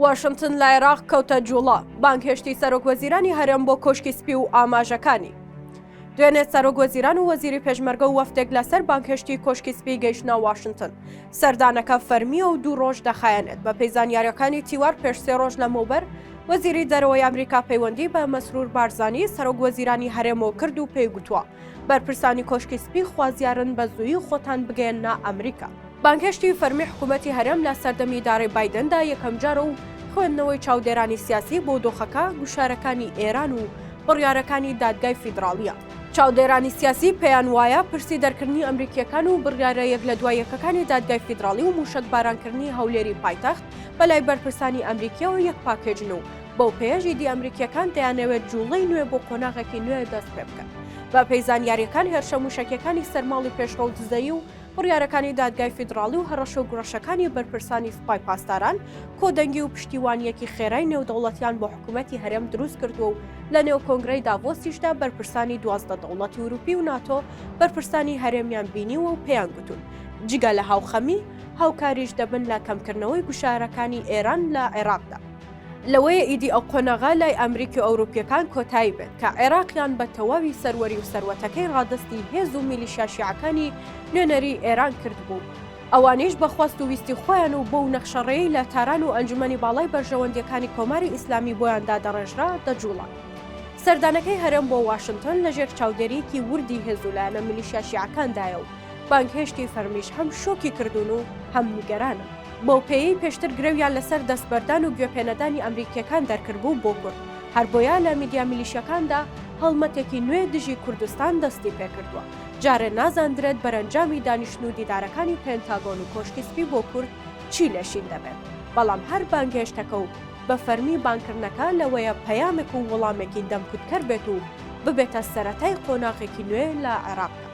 واشنتن لە عێراق کەوتە جوڵە، بانگهێشتی سەرۆکوەزیرانی هەرێم بۆ کۆشکی سپی و ئاماژەکانی. دوێنێ سەرۆک وەزیران و وەزیری پێشمەرگە و وەفدێک لەسەر بانگهێشتی کۆشکی سپی گەیشتنە واشنتن. سەردانەکە فەرمییە و دوو ڕۆژ دەخایەنێت. بەپێی زانیارییەکانی تیوار پێش سێ ڕۆژ لەمەوبەر وەزیری دەرەوەی ئەمریکا پەیوەندی بە مەسرور بارزانی سەرۆک وەزیرانی هەرێمەوە کرد و پێی گوتووە بەرپرسانی کۆشکی سپی خوازیارن بە زوویی خۆتان بگەیەننە ئەمریکا. بانگهێشتی فەرمی حکوومەتی هەرێم لە سەردەمی ئیدارەی بایدندا یەکەمجارە و خوێندنەوەی چاودێرانی سیاسی بۆ دۆخەکە، گوشارەکانی ئێران و بڕیارەکانی دادگای فیدراڵییە. چاودێرانی سیاسی پێیان وایە پرسی دەرکردنی ئەمریکییەکان و بڕیارە یەک لە دوای یەکەکانی دادگای فیدراڵی و مووشەکبارانکردنی هەولێری پایتەخت بەلای بەرپرسانی ئەمریکییەوە یەک پاکێجن و بەو پێیەش ئیدی ئەمریکییەکان دەیانەوێت جووڵەی نوێ بۆ قۆناغێکی نوێ دەست پێ بکەن. بە پێی زانیارییەکان هێرشە مووشەکییەکانی سەر ماڵی پێشڕەو دزەیی و بڕیارەکانی دادگای فیدراڵی و هەڕەشە و گوڕەشەکانی بەرپرسانی سوپای پاسداران کۆدەنگی و پشتیوانییەکی خێرای نێودەوڵەتیان بۆ حکوومەتی هەرێم دروست کردووە و لە نێو کۆنگرەی داڤۆسیشدا بەرپرسانی 12 دەوڵەتی ئوروپی و ناتۆ بەرپرسانی هەرێمیان بینیوە و پێیان گوتوون جگە لە هاوخەمی هاوکاریش دەبن لە کەمکردنەوەی گوشارەکانی ئێران لە عێراقدا. لەوەیە ئیدی ئەو قۆناغە لای ئەمریکی و ئەوروپییەکان کۆتایی بێت کە عێراقیان بە تەواوی سەروەری و سەروەتەکەی ڕادەستی هێز و میلیشیا شیعەکانی نوێنەری ئێران کردبوو، ئەوانیش بە خواست و ویستی خۆیان و بەو نەخشەڕێیەی لە تاران و ئەنجومەنی باڵای بەرژەوەندییەکانی کۆماری ئیسلامی بۆیان دادەڕێژرا دەجوڵان. سەردانەکەی هەرێم بۆ واشنتۆن لەژێر چاودێرییەکی وردی هێز و لایەنە میلیشیا شیعەکاندایە و بانگهێشتی فەرمیش هەم شۆکی کردوون و هەم نیگەرانن. بەو پێیەی پێشتر گرەویان لەسەر دەستبەردان و گوێپێنەدانی ئەمریکییەکان دەرکردبوو بۆ کورد، هەربۆیە لە میدیا میلیشیەکاندا هەڵمەتێکی نوێ دژی کوردستان دەستی پێکردووە. جارێ نازاندرێت بەرەنجامی دانیشتن و دیدارەکانی پێنتاگۆن و کۆشکی سپی بۆ کورد چی لێ شین دەبێت، بەڵام هەر بانگهێشتەکە و بە فەرمی بانگکردنەکە لەوەیە پەیامێک و وڵامێکی دەمکوتکەر بێت و ببێتە سەرەتای قۆناغێکی نوێ لە عێراقدا.